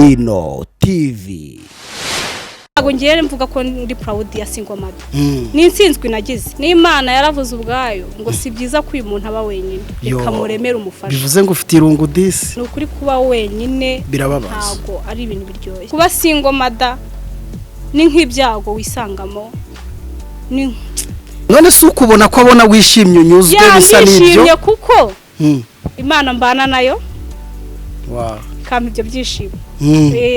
Ino TV. Ntabwo ngiye mvuga ko ndi proud ya single mother. Ni intsinzwi nagize n'Imana. Yaravuze ubwayo ngo si byiza ko uyu muntu aba wenyine, reka muremere umufasha. Bivuze ngo ufite irungu disi. Ni ukuri, kuba wenyine birababaza. Ntabwo ari ibintu biryoshye. Kuba single mother ni nk'ibyago wisangamo, ni None si ukubona ko abona wishimye, unyuzwe, bisa n'ibyo? Ndishimye kuko Imana mbana nayo ikampa ibyo byishimo.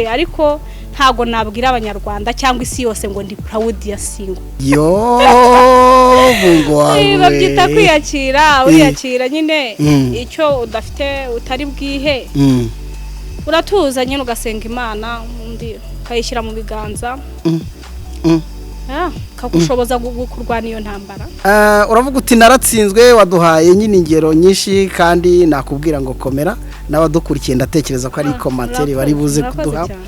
Ariko ntabwo nabwira Abanyarwanda cyangwa isi yose ngo ndi proud ya single. Yo, Mungu wawe. Babyita kwiyakira, uriyakira nyine. Icyo udafite utari bwihe, uratuza nyine, ugasenga Imana, undi ukayishyira mu biganza, ikagushoboza kurwana iyo ntambara. Uravuga uti naratsinzwe, waduhaye nyine ingero nyinshi, kandi nakubwira ngo komera. N'abadukurikiye ndatekereza ko ari commentaire bari buze Murakoze kuduha. cyane.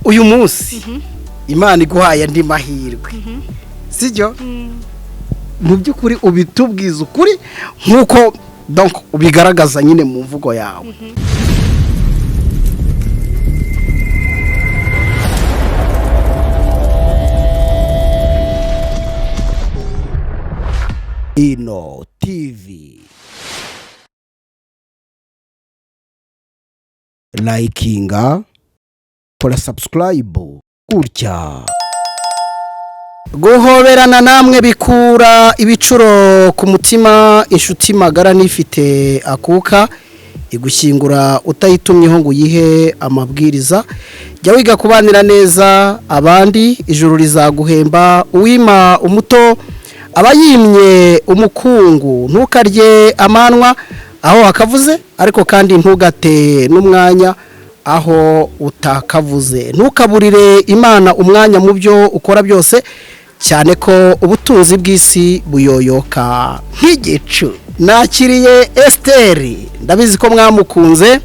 Uyu munsi Imana iguhaye andi mahirwe, sibyo? Mu by'ukuri ubitubwiza ukuri nk'uko donc ubigaragaza nyine mu mvugo yawe. Ino TV. Likinga, kora subscribe gutya. Guhoberana namwe bikura ibicuro ku mutima. Inshuti magara nifite akuka igushyingura utayitumyeho ngo uyihe amabwiriza. Jya wiga kubanira neza abandi, ijuru rizaguhemba. Uwima umuto aba yimye umukungu. Ntukarye amanwa aho wakavuze, ariko kandi ntugate n'umwanya aho utakavuze. Ntukaburire Imana umwanya mu byo ukora byose, cyane ko ubutunzi bw'isi buyoyoka nk'igicu. Nakiriye Esiteri, ndabizi ko mwamukunze.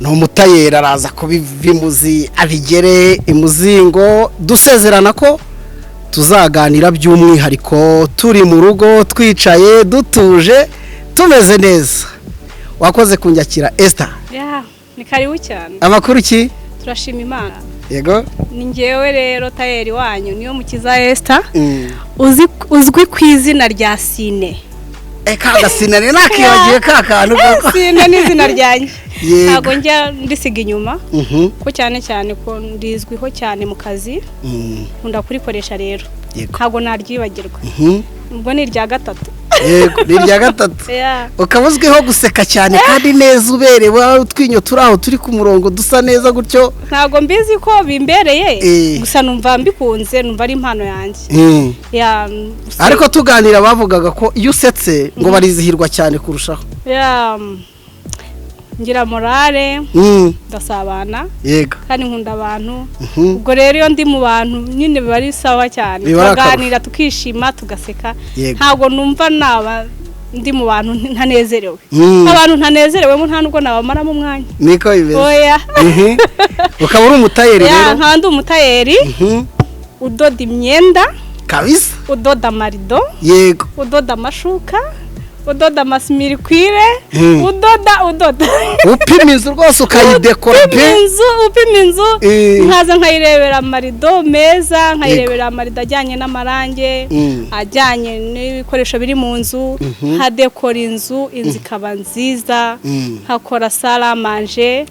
Ni umutayeri, araza kubiva imuzi abigere imuzingo. Dusezerana ko tuzaganira by'umwihariko turi mu rugo, twicaye dutuje, tumeze neza. Wakoze kunyakira, Esita. Ya, ni karibu cyane. Amakuru ki? Turashima Imana. Yego. Ni ngewe rero tayeri wanyu, niyo Mukiza Esther, uzwi ku izina rya Sine. Ka gasina rero nakibagiwe ka kantu koko. Sine ni izina ryanjye. Yego. Ntabwo njya ndisiga inyuma, ko cyane cyane ko ndizwiho cyane mu kazi, nkunda kurikoresha rero. Ntabwo naryibagirwa. Ubwo ni irya gatatu. Yego, ni irya gatatu. Ya. Ukaba uzwiho guseka cyane kandi neza, uberewe, utwinyo turi aho turi ku murongo, dusa neza gutyo. Ntabwo mbizi ko bimbereye, gusa numva mbikunze, numva ari impano yanjye. Ya. Ariko tuganira bavugaga ko iyo usetse ngo barizihirwa cyane kurushaho. Ya, ngira morale, ndasabana kandi nkunda abantu. Ubwo rero iyo ndi mu bantu nyine biba ari sawa cyane. Biba ari akarusho. Tukaganira, tukishima, tugaseka. Ntabwo numva naba ndi mu bantu ntanezerewe. Abantu ntanezerewemo nta nubwo nabamaramo umwanya. Niko bimeze. Oya. Ukaba uri umutayeri Ya, rero. nkaba ndi umutayeri udoda imyenda, udoda amarido, udoda amashuka, udoda amasimirikwire, udoda, udoda. Upima inzu rwose ukayidekora Upima pe. inzu, upima inzu, nkaza nkayirebera amarido meza, nkayirebera amarido ajyanye n'amarange, ajyanye n'ibikoresho biri mu nzu, nkadekora inzu, inzu ikaba nziza, nkakora salle à manger,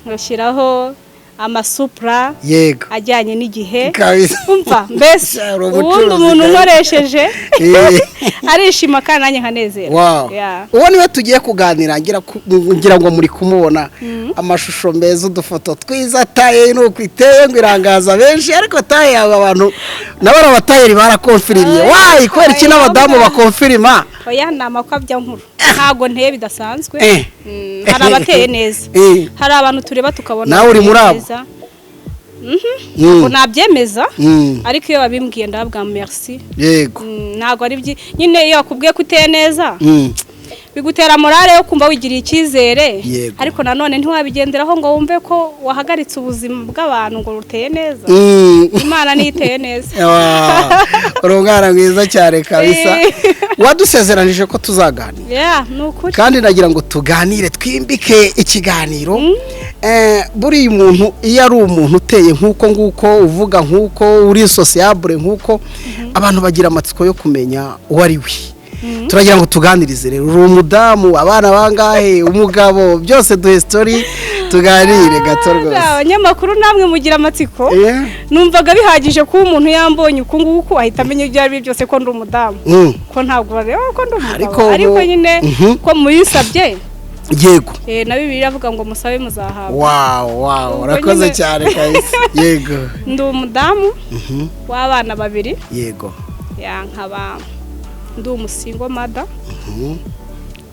ngashyiraho amasupura ajyanye n'igihe. Umva mbese, Uri ubundi umucuruzi umuntu kabisa. unkoresheje arishima kandi nanjye nkanezerwa. Yeah. Uwo niwe tugiye kuganira. Ngira ngo muri kumubona amashusho meza, udufoto twiza. Taille nuko iteye ngo irangaza benshi, ariko taille yawe abantu nabo ari abatayeri barakonfirimiye. Wayi, kubera iki n'abadamu bakonfirima? Oya, ni amakabya nkuru, ntabwo nteye bidasanzwe. Hari abateye neza, hari abantu tureba tukabona Nawe uri bateye muri abo? neza. Ntabwo nabyemeza, ariko iyo babimbwiye ndababwira merci. Ntabwo ari byi nyine, iyo bakubwiye ko uteye neza bigutera morale yo kumva wigiriye icyizere. Ariko nanone ntiwabigenderaho ngo wumve ko wahagaritse ubuzima bw'abantu ngo ruteye neza. Imana niyo iteye neza. Uri umwana mwiza cyane kabisa. Wadusezeranije ko tuzaganira. Yeah, ni ukuri. Kandi nagira ngo tuganire twimbike ikiganiro. Buriya umuntu iyo ari umuntu uteye nk'uko nguko, uvuga nk'uko, uri sociable nk'uko, abantu bagira amatsiko yo kumenya uwo ari we. Turagira ngo tuganirize rero. Uri umudamu, abana bangahe, umugabo, byose duhe story, tuganire gato rwose. Abanyamakuru namwe mugira amatsiko. Numvaga bihagije kuba umuntu yambonye uku nguku ahita amenya ibyo ari byo byose ko ndi umudamu, ko ntabwo bareba ko ndi umugabo. Ariko nyine ko muyisabye, na Bibiliya iravuga ngo musabe muzahabwa. Wow, Ubwo urakoze nyine- cyane kabisa, yego. Ndi umudamu w'abana babiri. Ya, nkaba ndi umu single mother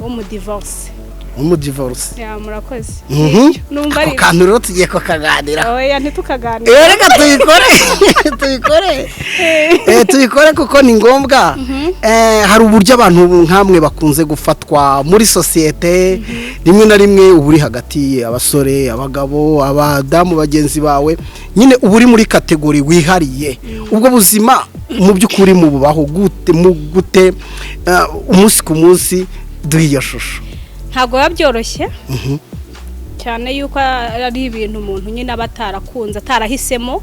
w'umudivorce. Umudivorce. Ya, murakoze. Numva Ako ari kantu rero tugiye kukaganira. Oya, ntitukaganire. Reka tubikore kuko ni ngombwa. Hari uburyo abantu nkamwe bakunze gufatwa muri sosiyete. Rimwe na rimwe uba uri hagati abasore, abagabo, abadamu bagenzi bawe, nyine uba uri muri category wihariye. Ubwo buzima mu by'ukuri mububaho gute, mu gute, umunsi ku munsi? Duhe iyo shusho. Ntabwo biba byoroshye cyane, yuko ari ibintu umuntu nyine aba atarakunze, atarahisemo,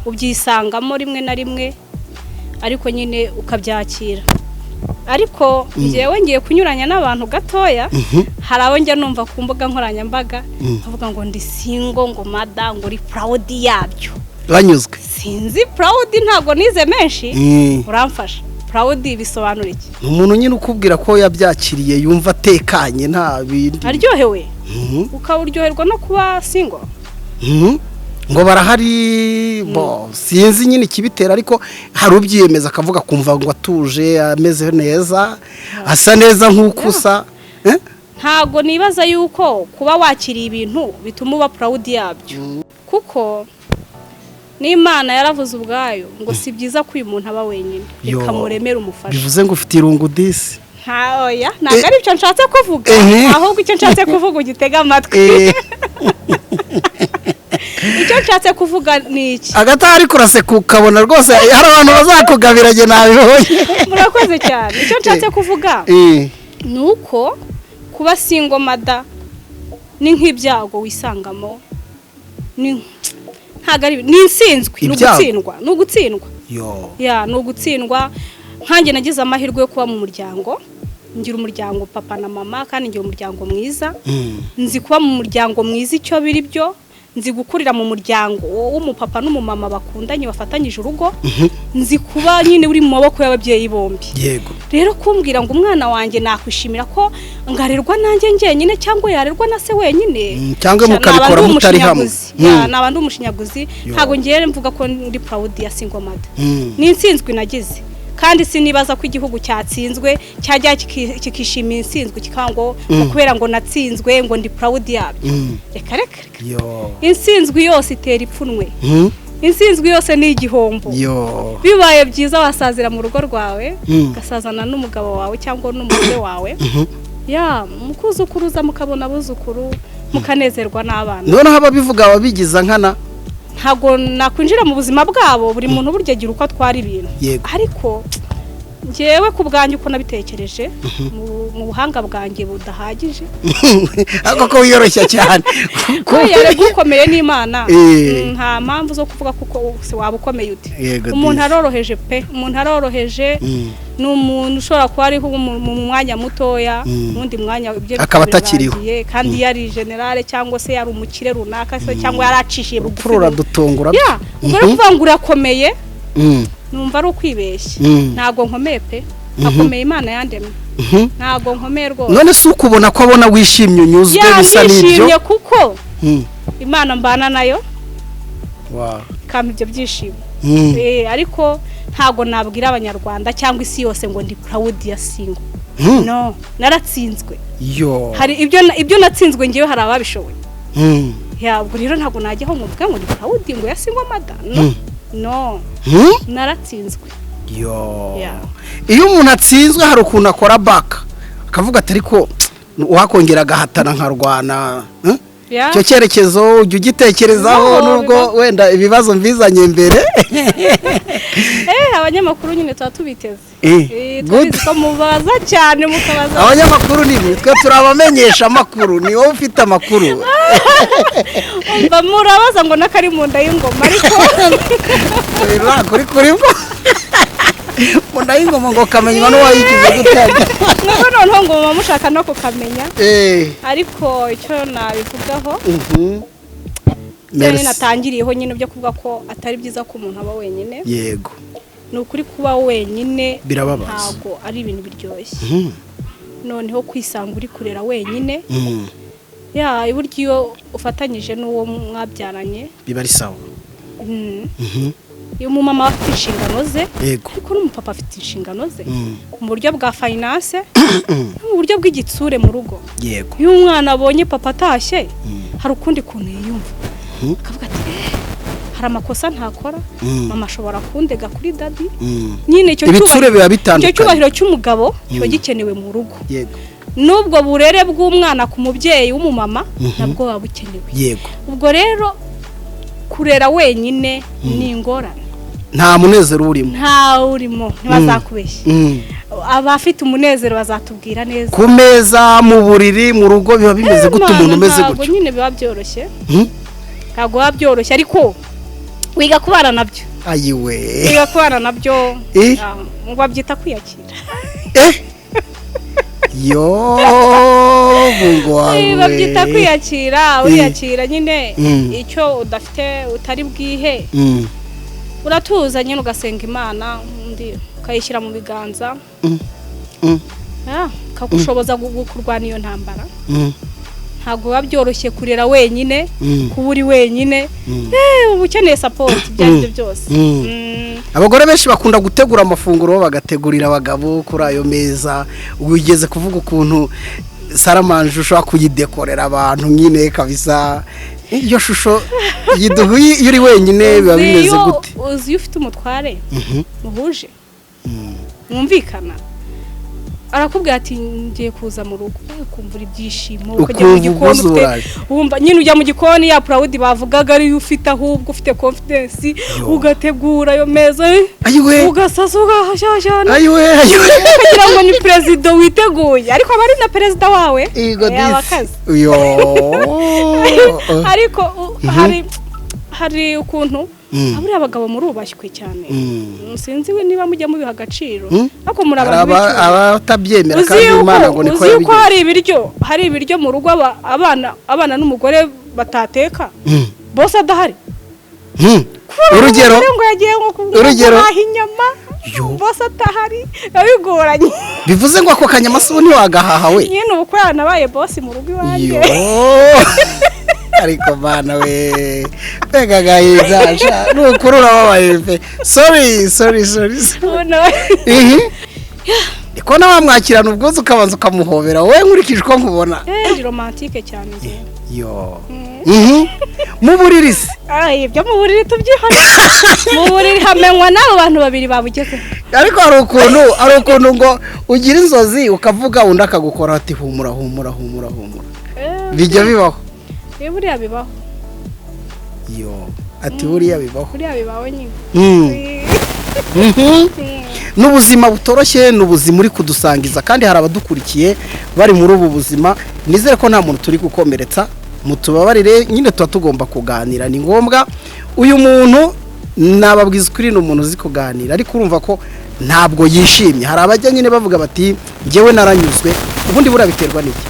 ubyisangamo rimwe na rimwe, ariko nyine ukabyakira. Ariko njyewe ngiye kunyuranya n'abantu gatoya. Hari abo njya numva ku mbuga nkoranyambaga bavuga ngo ndi single, ngo mother, ngo uri proud yabyo. Banyuzwe. Sinzi proud, ntabwo nize menshi. Uramfasha, proud bisobanura iki? Ni umuntu nyine ukubwira ko yabyakiriye, yumva atekanye, nta bindi. Aryohewe, ukaba uryoherwa no kuba single. Ngo barahari bo, sinzi nyine ikibitera, ariko hari ubyiyemeza akavuga, akumva ngo atuje, ameze neza, asa neza nk'uko usa. Eh? Ntabwo nibaza yuko kuba wakiriye ibintu bituma uba proud yabyo, kuko n'Imana yaravuze ubwayo ngo si byiza ko uyu muntu aba wenyine, Yo. reka muremere umufasha. Bivuze ngo ufite irungu disi. Nta, oya, ntabwo ari icyo nshatse kuvuga. Ahubwo icyo nshatse kuvuga, ugitega amatwi. Icyo nshatse kuvuga ni iki? Agataha ariko uraseka, ukabona rwose hari abantu bazakugabira, njye nabibonye. Murakoze cyane. Icyo nshatse kuvuga ni uko kuba single mother ni nk'ibyago wisangamo, ni ntabwo ari, ni insinzwi, ni Ibyago? ugutsindwa, ni ugutsindwa. Yo. Ya, ni ugutsindwa. Nkanjye nagize amahirwe yo kuba mu muryango, ngira umuryango papa na mama, kandi ngira umuryango mwiza. Nzi kuba mu muryango mwiza icyo biri byo, nzi gukurira mu muryango w'umupapa n'umumama bakundanye, bafatanyije urugo, nzi kuba nyine uri mu maboko y'ababyeyi bombi. Rero kumbwira ngo umwana wanjye nakwishimira ko ngarerwa nanjye njyenyine cyangwa yarerwa na se wenyine, Cyangwa naba mukabikora ndi mutari hamwe. umushinyaguzi. Ya, naba ndi umushinyaguzi. Ntabwo ngiye mvuga ko ndi proud ya single mother. Ni intsinzwi nagize, kandi sinibaza ko igihugu cyatsinzwe cyajya kikishimira intsinzwi, kikaba ngo kubera ngo natsinzwe ngo ndi proud yabyo. Reka, reka, reka. Yo. Intsinzwi yose itera ipfunwe. Intsinzwi yose ni igihombo. Yo. Bibaye byiza wasazira mu rugo rwawe, ugasazana n'umugabo wawe cyangwa n'umugore wawe, ya, mukuzukuruza, mukabona abuzukuru, mukanezerwa n'abana. Noneho ababivuga babigiza nkana? Ntabwo nakwinjira mu buzima bwabo. Buri muntu burya agira uko atwara ibintu. Ariko ngewe ku bwanjye, uko nabitekereje mu buhanga bwanjye budahagije. Ariko ko wiyoroshya cyane. Kubera ukomeye n'Imana. Nta mpamvu zo kuvuga kuko se waba ukomeye ute. Umuntu aroroheje pe, umuntu aroroheje. Ni umuntu ushobora kuba ariho mu mwanya mutoya, mu wundi mwanya ibyo Akaba bikaba atakiriho. birarangiye. Kandi yari generale cyangwa se yari umukire runaka se, cyangwa yaracishije Urupfu bugufi. ruradutungura. Ya, ubwo rero kuvuga ngo urakomeye, numva ari ukwibeshya. Ntabwo nkomeye pe, hakomeye Imana yandemye. Ntabwo nkomeye rwose. None si ukubona ko abona wishimye, unyuzwe, Ya, bisa n'ibyo? ndishimye kuko Imana mbana nayo ikampa ibyo byishimo. Ariko ntabwo nabwira Abanyarwanda cyangwa isi yose ngo ndi proud ya single. No, naratsinzwe. Yo. Hari ibyo natsinzwe ngewe, hari ababishoboye. Ya, ubwo rero ntabwo najyaho ngo mvuge ngo ndi proud ngo ya single mother. No, no, naratsinzwe. Yo. Ya. Iyo umuntu atsinzwe hari ukuntu akora baka akavuga ati ariko wakongera agahatana nkarwana, eh? Ya. Icyo cyerekezo ujya ugitekerezaho? No, nubwo bibaho. wenda ibibazo mbizanye mbere. Abanyamakuru nyine tuba tubiteze. Turabizi ko mubaza cyane, mukabaza. Abanyamakuru ni mwe, twe turabamenyesha amakuru, ni wowe ufite amakuru. Umva, murabaza ngo n'akari mu nda y'ingoma, ariko Kuri kuri mu nda y'ingoma ngo kamenywa n'uwayigize gutanga. Nubwo noneho ngo muba mushaka no kukamenya, ariko icyo nabivugaho, cyane natangiriyeho nyine byo kuvuga ko atari byiza ko umuntu aba wenyine. Ni ukuri, kuba wenyine Birababaza. ntabwo ari ibintu biryoshye. Noneho kwisanga uri kurera wenyine, ya burya iyo ufatanyije n'uwo mwabyaranye Biba ari sawa. Iyo umumama aba afite inshingano ze, ariko n'umupapa afite inshingano ze mu buryo bwa finance no mu buryo bw'igitsure mu rugo. Iyo umwana abonye papa atashye, hari ukundi kuntu yiyumva, akavuga ati: "Eh, hari amakosa ntakora, mama ashobora kundega kuri daddy." Nyine icyo Ibitsure biba icyo bitandukanye. cyubahiro cy'umugabo kiba gikenewe mu rugo, n'ubwo burere bw'umwana ku mubyeyi w'umumama nabwo buba bukenewe. Ubwo rero kurera wenyine ni ingorane. Nta munezero urimo. Ntawe urimo, ntibazakubeshye. Abafite umunezero bazatubwira neza. Ku meza, mu buriri, mu rugo biba bimeze gute umuntu umeze Ntabwo gutyo? nyine biba byoroshye, ntabwo biba byoroshye, ariko wiga kubana nabyo. Ayiwe! Wiga kubana nabyo. Eh? Ah, ngo babyita kwiyakira. Eh, yo Mungu wawe! Eh, babyita kwiyakira. Uriyakira nyine, icyo udafite utari bwihe, uratuza nyine, ugasenga Imana, undi ukayishyira mu biganza, ikagushoboza kurwana iyo ntambara. Ntabwo biba byoroshye kurera wenyine, kuba uri wenyine. Uba ukeneye support ibyo ari byo byose. Abagore benshi bakunda gutegura amafunguro, bagategurira abagabo kuri ayo meza. Wigeze kuvuga ukuntu salle à manger ushobora kuyidekorera abantu nyine kabisa. Iyo shusho yiduhuye, iyo uri wenyine biba Uzi bimeze gute? Uzi iyo ufite umutware muhuje, mwumvikana, arakubwira ati: "Ngiye kuza mu rugo," ukumva ibyishimo, ukajya mu Ukumva gikoni ubwuzu ufite buraje. wumva nyine ujya mu gikoni, ya proud bavugaga ariyo ufite, ahubwo ufite confidence, ugategura ayo meza, Ayiwe! ugasasa, ugahashyashyana, Ayiwe, ayiwe! ukagira ngo ni perezida witeguye, ariko aba ari na perezida wawe. Igo Yaba disi. akazi. Yo! Ariko hari ukuntu buriya abagabo murubashywe cyane. Sinzi we niba mujya mubiha agaciro, ariko muri Hari abantu b'icyubahiro. abatabyemera, Uzi kandi yuko Imana ngo niko uzi yuko yabigenze. hari ibiryo mu rugo abana n'umugore batateka bose adahari. Urugero? Umugore ngo yagiye nko Urugero? guhaha inyama, Yo. bose atahari, biba bigoranye. Bivuze ngo ako kanyamasubu ntiwagahaha we? Nyine ubu ko yanabaye boss mu rugo iwanjye. Yo, ariko bana we, mbega agahinda sha! Ni ukuri urababaye pe. Sorry, sorry, sorry. Ubu nawe- Ihi, niko nawe wamwakirana ubwuzu, ukabanza ukamuhobera wowe, nkurikije uko nkubona. Eh, ndi romantique cyane njyewe. Yo, mu buriri se? Ay, ibyo mu buriri tubyihorere. Mu buriri hamenywa n'abo bantu babiri babugezeho. Ariko hari ukuntu ngo ugira inzozi ukavuga, undi akagukora ati: "Humura, humura, humura, humura." Bijya bibaho? Eh, buriya bibaho. Yo, ati buriya bibaho. Buriya bibaho nyine. Ni ubuzima butoroshye, ni ubuzima uri kudusangiza, kandi hari abadukurikiye bari muri ubu buzima. Nizere ko nta muntu turi gukomeretsa, mutubabarire nyine, tuba tugomba kuganira, ni ngombwa. Uyu muntu nababwiza ukuri, ni umuntu uzi kuganira, ariko urumva ko ntabwo yishimye. Hari abajya nyine bavuga bati: "Njyewe naranyuzwe." Ubundi buriya biterwa n'iki?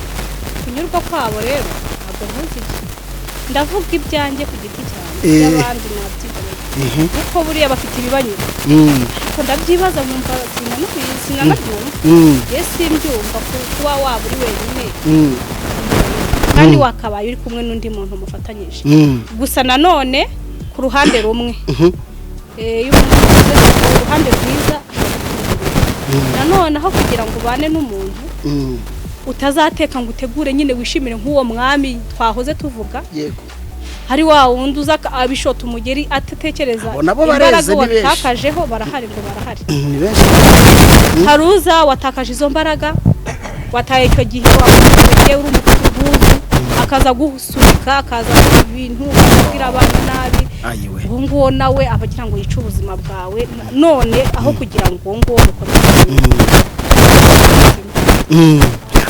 Kunyurwa kwabo rero ntabwo ntuzi iki, ndavuga ibyanjye ku giti cyanjye, iby'abandi nabyigomeye, kuko buriya bafite ibibanyura, ariko ndabyibaza nkumva sinanabyumva. Ye, simbyumva kuba waba uri wenyine kandi wakabaye uri kumwe n'undi muntu mufatanyije. Gusa nanone ku ruhande rumwe, iyo umuntu akoze uruhande rwiza ashobora, nanone aho kugira ngo ubane n'umuntu utazateka ngo utegure nyine wishimire nk'uwo mwami twahoze tuvuga, hari wa wundi uza abishota umugeri atatekereza Abo nabo imbaraga bareze, ni benshi. watakajeho. Barahari, ngo barahari. Ni benshi. Hari uza watakaje izo mbaraga, wataye icyo gihe wamutegeye uri umufite ubwuzu. Akaza gusunika, akaza ibintu akabwira abana nabi. Ayiwe. Uwo nguwo nawe aba agira ngo yice ubuzima bwawe. None aho kugira ngo uwo nguwo mukomeze.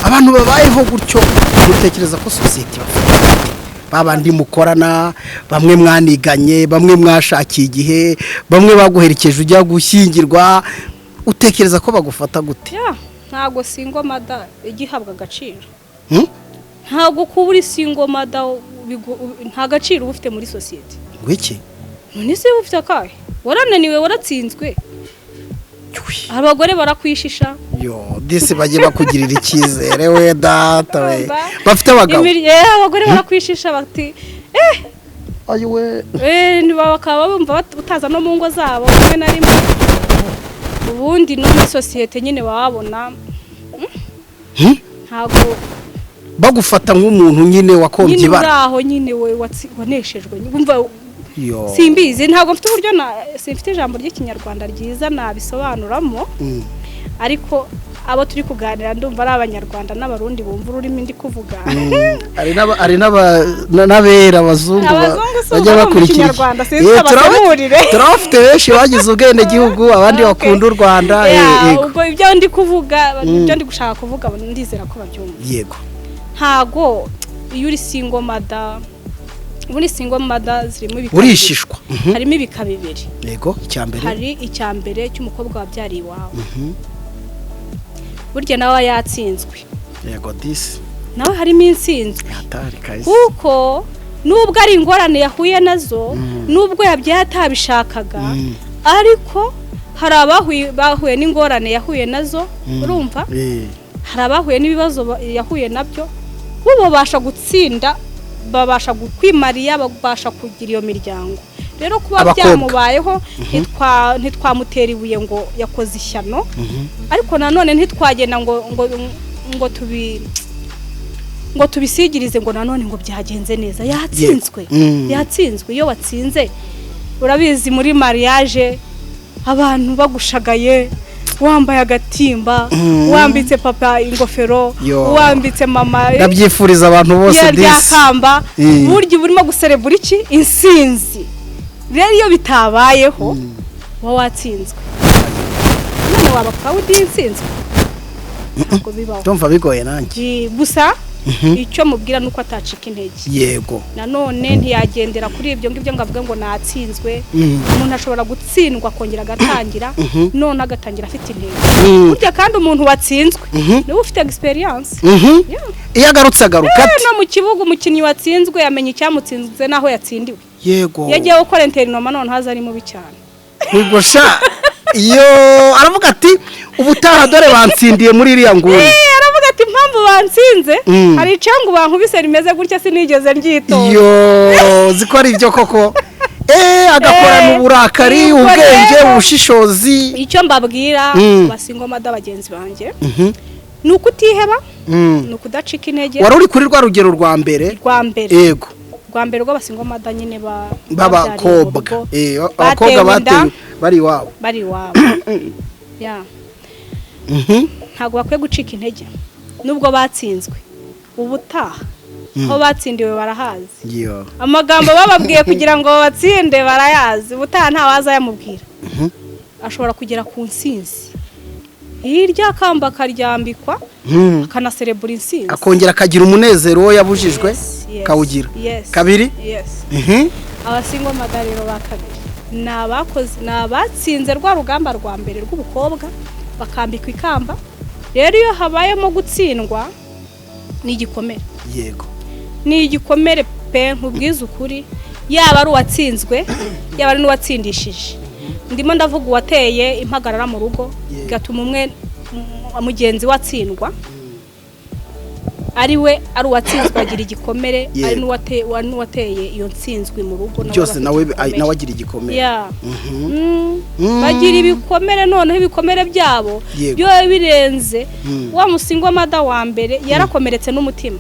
Abantu babayeho gutyo, mutekereza ko sosiyete bafata gute? Babandi mukorana, bamwe mwaniganye, bamwe mwashakiye igihe, bamwe baguherekeje ujya gushyingirwa, utekereza ko bagufata gute? Ya, ntabwo single mother igihabwa agaciro. Hmm? Ntabwo kuba uri single mother nta gaciro uba ufite muri sosiyete. Ngo iki? None se uba ufite akahe? Warananiwe, waratsinzwe, abagore barakwishisha. Yo disi, bajye bakugirira icyizere we, data we, bafite abagabo. Abagore barakwishisha bati eh. Ayiwe. Bakaba bumva utaza no mu ngo zabo rimwe na rimwe. Ubundi no muri sosiyete nyine bababona Hmm? ntabwo Bagufata nk'umuntu nyine wakombye nyine uri ibara. Aho nyine we waneshejwe, wumva. Yo. Simbizi, ntabwo mfite uburyo na simfite ijambo ry'Ikinyarwanda ryiza nabisobanuramo. Ariko abo turi kuganira ndumva ari Abanyarwanda n'Abarundi bumva ururimi ndi kuvuga. Hari n'abera abazungu Abazungu si bajya ubu mu bakurikira. Kinyarwanda, sinzi abasemurire. Turabafite benshi bagize ubwenegihugu, abandi bakunda u Rwanda. Yego. Ubwo ibyo ndi kuvuga, ibyo ndi gushaka kuvuga, ndizera ko babyumva. Ntago iyo uri single mother, muri single mother zirimo ibika bibiri. Urishishwa. Harimo ibika bibiri. Yego, icya mbere. Hari icya mbere cy'umukobwa wabyariye iwawe. Burya nawe aba yatsinzwe. Yego disi. Nawe harimo insinzwe. Hatari kahise. Kuko nubwo ari ingorane yahuye nazo, nubwo yabyaye atabishakaga, ariko hari abahuye bahuye n'ingorane yahuye nazo, urumva? Hari abahuye n'ibibazo yahuye nabyo, bo babasha gutsinda, babasha kwimariya, babasha kugira iyo miryango. Rero kuba Abakobwa. byamubayeho, ntitwamutera ibuye ngo yakoze ishyano, ariko nanone ntitwagenda ngo tubisigirize ngo nanone ngo byagenze neza. Yatsinzwe. Yatsinzwe. Iyo watsinze, urabizi, muri mariage abantu bagushagaye, wambaye agatimba, wambitse papa ingofero, Yo. wambitse mama Ndabyifuriza abantu bose ya disi. Ryakamba. Burya uba urimo guserebura iki? Insinzi. Rero iyo bitabayeho, uba watsinzwe. None waba proud y'intsinzwe? Ntabwo bibaho. Ndumva bigoye nanjye. Gusa icyo mubwira ni uko atacika intege. Nanone ntiyagendera kuri ibyo ngibyo ngo avuge ngo natsinzwe. Umuntu ashobora gutsindwa akongera agatangira, none agatangira afite intego. Burya kandi umuntu watsinzwe niwe ufite experience. Yeah. Iyo agarutse agaruka ate? No mu kibuga, umukinnyi watsinzwe yamenya icyamutsinze n'aho yatsindiwe. Iyo agiye gukora entraînement, none haza ari mubi cyane. Ubwo sha iyo aravuga ati: "Ubutaha dore bansindiye muri iriya nguni." Aravuga ati: "Impamvu bansinze, hari icyangu bankubise rimeze gutya, sinigeze ryitonda." Iyo zikora ibyo koko, agakorana uburakari, Ubwo ubwenge, rero ubushishozi. icyo mbabwira, ba single mother bagenzi banjye, ni ukutiheba, ni ukudacika intege. Wari uri kuri rwa rugero rwa mbere. Rwa mbere. Rwa mbere rw'aba single mother nyine babyariye mu b'abakobwa. rugo, Abakobwa batewe inda, batewe bari iwabo. Bari iwabo, ya. Ntabwo bakwiye gucika intege nubwo batsinzwe. Ubutaha aho batsindiwe barahazi. Amagambo bababwiye kugira ngo babatsinde barayazi. Ubutaha ntawaza yamubwira, ashobora kugera ku nsinzi, hirya kamba akaryambikwa, akanaserebura insinzi. Akongera akagira umunezero wo yabujijwe, Yes, kawugira. yes. Kabiri. Yes. Aba single mother rero ba kabiri ni abakoze, ni abatsinze rwa rugamba rwa mbere rw'ubukobwa, bakambikwa ikamba. Rero iyo habayemo gutsindwa, ni igikomere. Ni igikomere pe, nkubwize ukuri. Yaba ari uwatsinzwe, yaba ari n'uwatsindishije. Ndimo ndavuga uwateye impagarara mu rugo, bigatuma umwe mugenzi we atsindwa, ari we ari uwatsinzwe agira igikomere, ari n'uwateye iyo ntsinzwi mu rugo nawe Byose aba afite nawe igikomere. Nawe agira igikomere. Yeah. Bagira ibikomere, noneho ibikomere byabo byo birenze. Wa mu single mother wa mbere yarakomeretse n'umutima,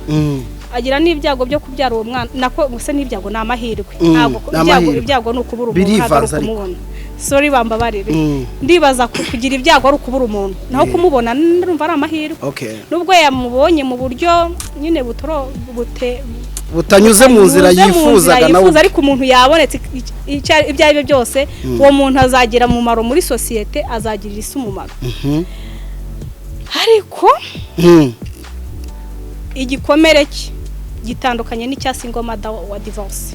agira n'ibyago byo kubyara uwo mwana. Nako gusa n'ibyago ni amahirwe. Ntabwo Ni ibyago amahirwe. Ibyago ni ukubura umuntu, ntabwo ari Birivanze ariko. ukumubona. Sorry, bambabarire. Ndibaza kugira ibyago ari ukubura umuntu, naho kumubona ndumva ari amahirwe. Nubwo yamubonye mu buryo nyine butoro bute Butanyuze mu nzira bunyuze mu nzira yifuzaga nawe. Yifuza, ariko umuntu yabonetse, icyo ari byo byose, uwo muntu azagira umumaro muri sosiyete, azagirira isi umumaro. Ariko igikomere cye gitandukanye n'icya single mother wa divorce.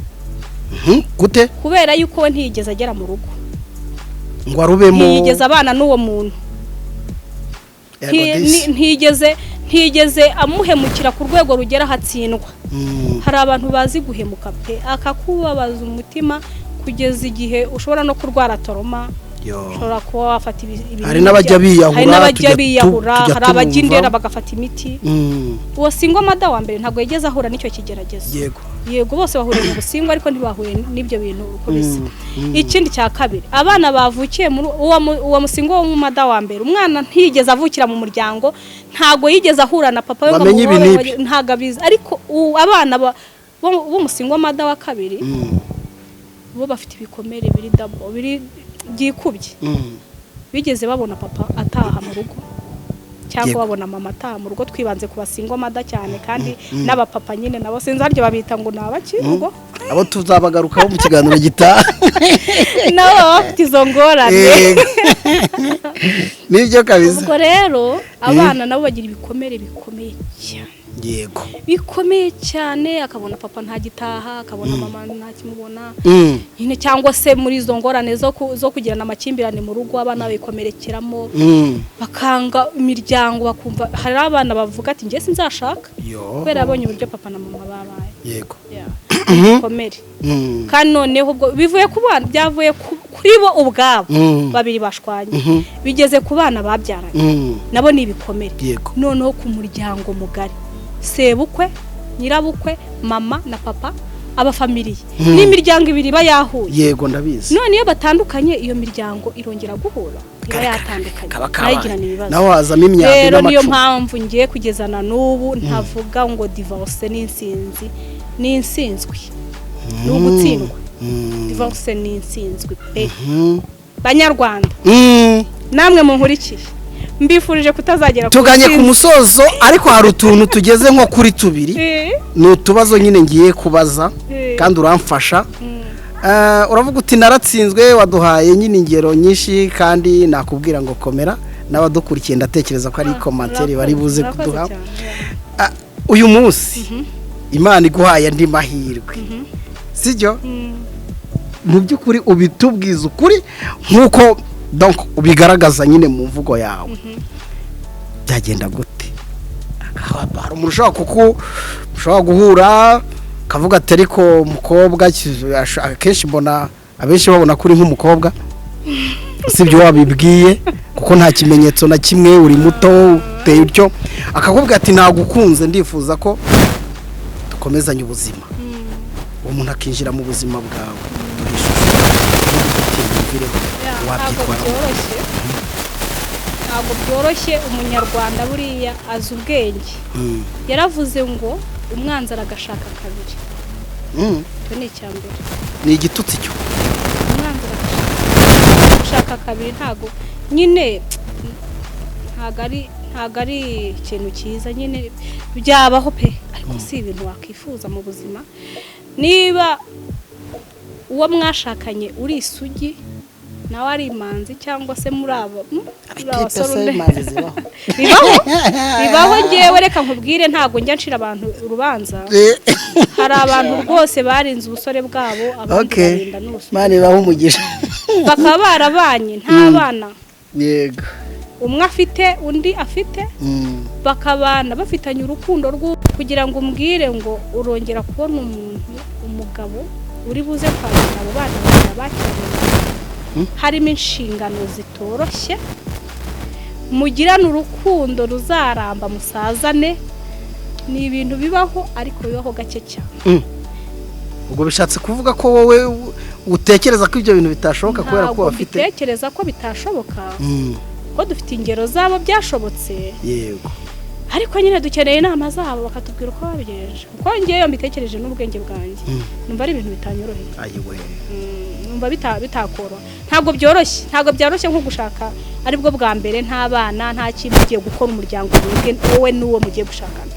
Gute? Kubera yuko we ntiyigeze agera mu rugo ngo arubemo. Ntiyigeze abana n'uwo muntu. Yego, disi. Ntiyigeze amuhemukira ku rwego rugera ahatsindwa. Hari abantu bazi guhemuka pe, akakubabaza umutima kugeza igihe ushobora no kurwara trauma. Yo. Ushobora kuba wafata ibinini. Hari n'abajya biyahura, hari n'abajya biyahura, tujya hari abajya tubumva. Indera bagafata imiti. Uwo single mother wa mbere ntabwo yigeze ahura n'icyo kigeragezo. Yego, bose bahuriye mu busingle, ariko ntibahuye n'ibyo bintu uko bisa. Ikindi cya kabiri, abana bavukiye muri uwo musingle w'umumother wa mbere, umwana ntiyigeze avukira mu muryango, ntabwo yigeze ahura na papa we ngo Bamenye ibi amuhobere, n'ibi. Ntabwo abizi. Ariko abana b'umusingle mother wa kabiri bo bafite ibikomere biri double, biri byikubye. Bigeze babona papa ataha mu rugo cyangwa babona mama ataha mu rugo. Twibanze ku basingle mother cyane, kandi n'abapapa nyine nabo sinzi haryo babita ngo ni abaki ubwo. Abo tuzabagarukaho mu kiganiro gitaha. Nabo baba bafite izo ngorane. Yego. Nibyo kabisa. Ubwo rero abana nabo bagira ibikomere bikomeye cyane, bikomeye cyane. Akabona papa ntagitaha, akabona mama ntakimubona nyine, cyangwa se muri izo ngorane zo kugirana amakimbirane mu rugo, abana bikomerekeramo, bakanga imiryango, bakumva hari abana bavuga ati: "Njye sinzashaka," Yo. kubera yabonye uburyo papa na mama babaye. Yeah. Ibikomere. Kandi noneho ubwo bivuye ku bana, byavuye kuri bo ubwabo babiri bashwanye, bigeze ku bana babyaranye, nabo ni ibikomere. Noneho ku muryango mugari, sebukwe, nyirabukwe, mama na papa, abafamiliye, n'imiryango ibiri iba yahuye. Yego, ndabizi. None iyo batandukanye, iyo miryango irongera guhura? Iba yatandukanye, Kaba nayo igirana kabaye. ibibazo. Naho hazamo imyambi Rero niyo n'amacumu. mpamvu ngiye kugeza na n'ubu ntavuga ngo divorce ni insinzi. Ni insinzwi, ni ugutsindwa. Divorce ni insinzwi pe. Banyarwanda, namwe munkurikiye, mbifurije kutazagera ku Tuganye ku ntsinzi. musozo, ariko hari utuntu tugeze nko kuri tubiri. Ni utubazo nyine ngiye kubaza kandi uramfasha. Uravuga uti: "Naratsinzwe." Waduhaye nyine ingero nyinshi, kandi nakubwira ngo komera. N'abadukurikiye ndatekereza ko ari commentaire bari buze Murakoze kuduha. cyane. Ah, uyu munsi Imana iguhaye andi mahirwe, sibyo? Mu by'ukuri ubitubwiza ukuri nk'uko donc ubigaragaza nyine mu mvugo yawe, byagenda gute? Hari umuntu ushobora guhura akavuga ati: "Ariko umukobwa," akenshi mbona abenshi babona ko uri nk'umukobwa, usibye wabibwiye kuko nta kimenyetso na kimwe, uri muto, uteye utyo, akakubwira ati: "Nagukunze, ndifuza ko dukomezanya ubuzima." Uwo muntu akinjira mu buzima bwawe, dore ishusho yumvireho. Yeah, ntabwo Wabyitwaramo? byoroshye, ntabwo byoroshye. Umunyarwanda buriya azi ubwenge. Yaravuze ngo umwanzi aragashaka kabiri. Icyo ni icya mbere. Ni igitutsi cyo. Umwanzi aragashaka gushaka kabiri, ntabwo nyine, ntabwo ari ikintu cyiza nyine. Byabaho pe, ariko si ibintu wakwifuza mu buzima. Niba uwo mwashakanye uri isugi nawe ari imanzi, cyangwa se muri abo muri abasore Imanzi zibaho? Bibaho, bibaho. Ngewe reka nkubwire, ntabwo njya nshira abantu urubanza. Hari abantu rwose barinze ubusore bwabo, abandi barinda n'ubusore, Imana ibahe umugisha. bakaba barabanye nta bana umwe afite, undi afite, bakabana bafitanye urukundo rwo kugira ngo umbwire ngo urongera kubona umuntu, umugabo uri buze kwakira abo bana babiri bakiranye, harimo inshingano zitoroshye, mugirane urukundo ruzaramba, musazane, ni ibintu bibaho, ariko bibaho gake cyane. Ubwo bishatse kuvuga ko wowe utekereza ko ibyo bintu bitashoboka kubera ko Ntabwo bafite mbitekereza ko bitashoboka, ko dufite ingero zabo byashobotse. Ariko nyine dukeneye inama zabo, bakatubwira uko babigenje, kuko ngewe iyo mbitekereje n'ubwenge bwanjye, numva ari ibintu bitanyoroheye. Ayiwe. Numva bitakoroha. Ntabwo byoroshye, ntabwo byoroshye nko gushaka aribwo bwa mbere, nta bana, nta kintu, ugiye gukora umuryango mwebwe, wowe n'uwo mugiye gushakana.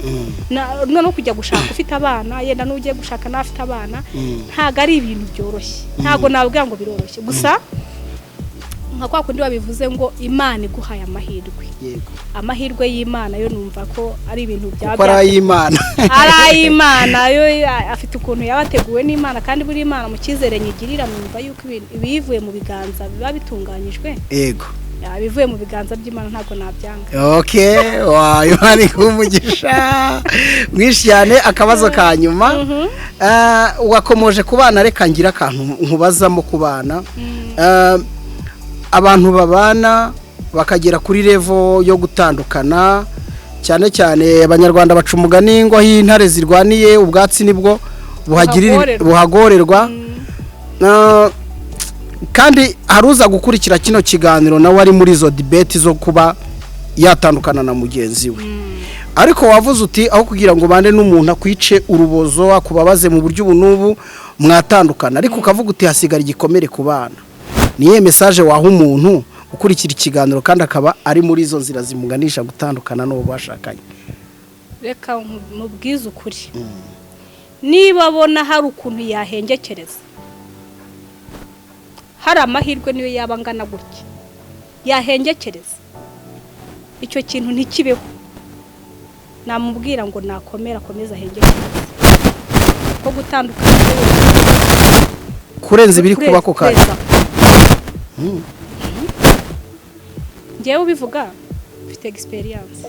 Noneho kujya gushaka ufite abana, yenda n'ugiye gushaka nawe afite abana, ntabwo ari ibintu byoroshye. Ntabwo nababwira ngo biroroshye. Gusa nka kwa kundi babivuze ngo Imana iguhaye amahirwe, amahirwe y'Imana yo numva ko ari ibintu byaba Kuko ari ay'Imana. Ari ay'Imana yo, afite ukuntu yabateguwe n'Imana, kandi buri Imana mu cyizere nyigirira, numva yuko ibintu ibivuye mu biganza biba bitunganyijwe. Ibivuye mu biganza by'Imana ntabwo nabyanga. Okay, wa Imana iguhe umugisha mwinshi cyane. Akabazo ka nyuma. Wakomoje ku bana, reka ngira akantu nkubazamo ku bana. Abantu babana bakagera kuri level yo gutandukana, cyane cyane Abanyarwanda baca umugani ngo aho intare zirwaniye ubwatsi nibwo buhagirira Buhagorerwa. Buhagorerwa. Kandi hari uza gukurikira kino kiganiro nawe ari muri izo debate zo kuba yatandukana na mugenzi we, ariko wavuze uti aho kugira ngo ubane n'umuntu akwice urubozo, akubabaze mu buryo ubu n'ubu, mwatandukana, ariko ukavuga uti hasigara igikomere ku bana. Niyo message waha umuntu ukurikira ikiganiro kandi akaba ari muri izo nzira zimuganisha gutandukana n'uwo bashakanye? Reka mubwize ukuri, niba abona hari ukuntu yahengekereza, hari amahirwe niyo yaba angana gutya, yahengekereza icyo kintu ntikibeho, namubwira ngo nakomere, akomeze ahengekereze, ko gutandukana kurenza ibiri kuba ako kanya. Kurenza. Njyewe ubivuga mfite experience.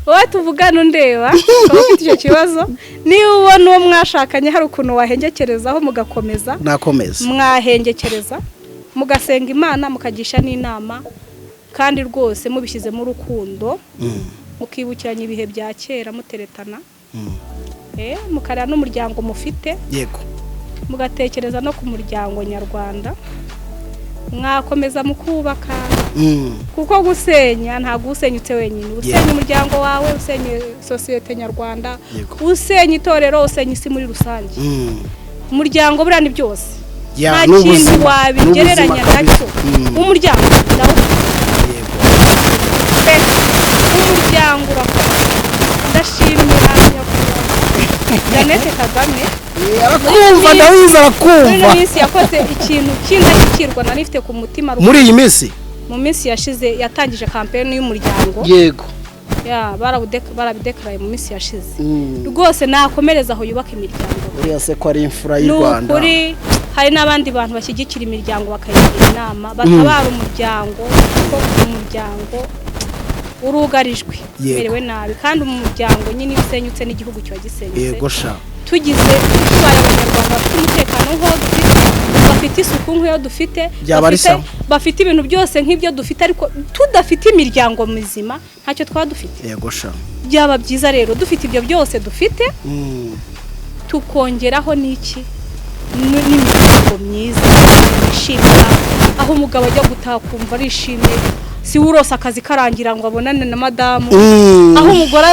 Wowe tuvugana undeba ukaba ufite icyo kibazo, niba ubona uwo mwashakanye hari ukuntu wahengekerezaho mugakomeza, nakomeza. Mwahengekereza, mugasenga Imana, mukagisha n'inama, kandi rwose mubishyizemo urukundo, mukibukiranya ibihe bya kera muteretana, mukareba n'umuryango mufite, mugatekereza no ku muryango nyarwanda, mwakomeza mukubaka, kuko gusenya ntabwo usenyutse wenyine. Usenya umuryango wawe, usenya sosiyete nyarwanda, usenya itorero, usenya isi muri rusange. Umuryango buriya ni byose. Ya, Nta ni kintu ubuzima, wabigereranya ni ubuzima nacyo. kabisa. Umuryango ndawufite pe, umuryango urakora. Ndashimira Nyakubahwa Jeannette Kagame. Arakumva, ndabizi. Muri ino Arakumva. minsi yakoze ikintu cy'indashyikirwa nari mfite ku mutima. Muri iyi minsi? Mu minsi yashize yatangije campaign y'umuryango. Ya, barabidekaraye mu minsi yashize. Rwose nakomereza aho, yubaka imiryango. Uriya se ko ari imfura Ni y'u Rwanda. ukuri, hari n'abandi bantu bashyigikira imiryango, bakayigira inama, batabara umuryango, kuko umuryango urugarijwe, umerewe nabi, kandi umuryango nyine iyo usenyutse n'igihugu kiba gisenyutse. Yego sha. Tugize, tubaye Abanyarwanda bafite umutekano nk'uwo dufite, bafite isuku nk'iyo dufite, Byaba ari sawa. bafite ibintu byose nk'ibyo dufite, ariko tudafite imiryango mizima, ntacyo twaba dufite. Yego sha. Byaba byiza rero dufite ibyo byose dufite, tukongeraho n'iki? N'imiryango myiza yishimira, aho umugabo ajya gutaha kumva arishimye, si we urose akazi karangira ngo abonane na madamu, aho umugore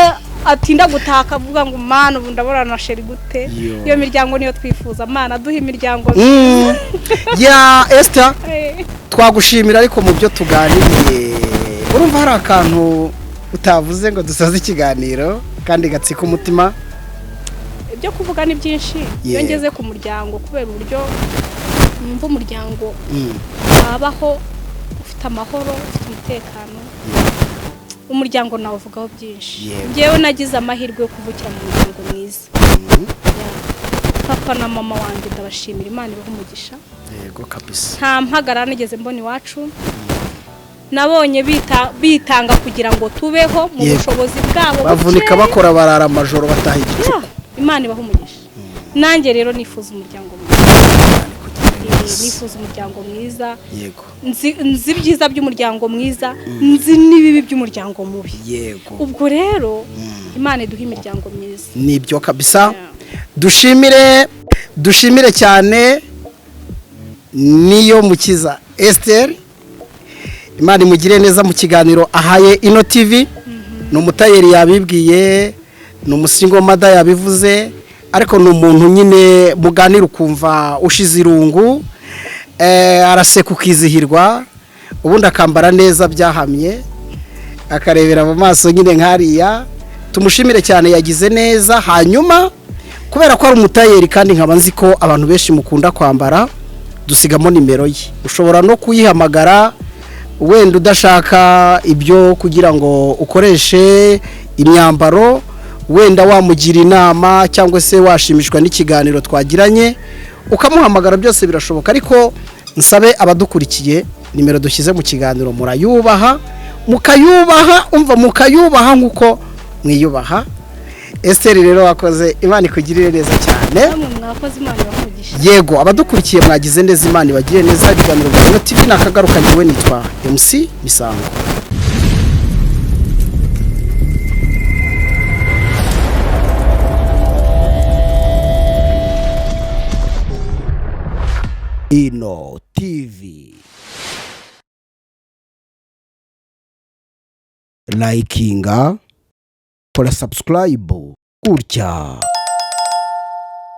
atinda gutaha akavuga ngo "Mana, ubu ndabona na chéri gute?" Yo. Iyo miryango niyo twifuza. Mana, duha imiryango. Ya Esther, twagushimira, ariko mu byo tuganiriye urumva hari akantu utavuze ngo dusoze ikiganiro kandi gatsika umutima? Ibyo kuvuga ni byinshi iyo ngeze ku muryango, kubera uburyo numva umuryango wabaho ufite amahoro, ufite umutekano. Umuryango nawuvugaho byinshi. Ngewe nagize amahirwe yo kuvukira mu muryango mwiza. Yeah. Papa na mama wanjye ndabashimira, Imana ibaha umugisha. Yego kabisa. Nta mpagarara nigeze mbona iwacu. Nabonye bitanga kugira ngo tubeho mu bushobozi bwabo Bavunika, bukeya. bakora, barara amajoro, bataha igicuku. Yeah, Imana ibaha umugisha. Nanjye rero nifuza umuryango mwiza. Nifuza umuryango mwiza. Nzi ibyiza by'umuryango mwiza, nzi n'ibibi by'umuryango mubi. Ubwo rero Imana iduha imiryango myiza. Nibyo kabisa. Dushimire cyane niyo mukiza Esther. Imana imugire neza mu kiganiro ahaye Ino TV. Ni umutayeri yabibwiye, ni umu single mother yabivuze, ariko ni umuntu nyine muganira ukumva ushize irungu, araseka ukizihirwa, ubundi akambara neza byahamye, akarebera mu maso nyine nk'ariya. Tumushimire cyane, yagize neza. Hanyuma kubera ko ari umutayeri kandi nkaba nzi ko abantu benshi mukunda kwambara, dusigamo nimero ye, ushobora no kuyihamagara wenda udashaka ibyo kugira ngo ukoreshe imyambaro, wenda wamugira inama cyangwa se washimishwa n'ikiganiro twagiranye ukamuhamagara, byose birashoboka. Ariko nsabe abadukurikiye, nimero dushyize mu kiganiro murayubaha, mukayubaha, umva, mukayubaha nk'uko mwiyubaha. Esther rero wakoze, Imana ikugirire neza cyane. Namwe mwakoze, Imana ibahe. Yego, abadukurikiye mwagize neza, Imana ibagire neza. Ibiganiro bya Ino TV nakagaruka, njyewe nitwa MC Misango. Ino TV, likinga, kora subscribe gutya.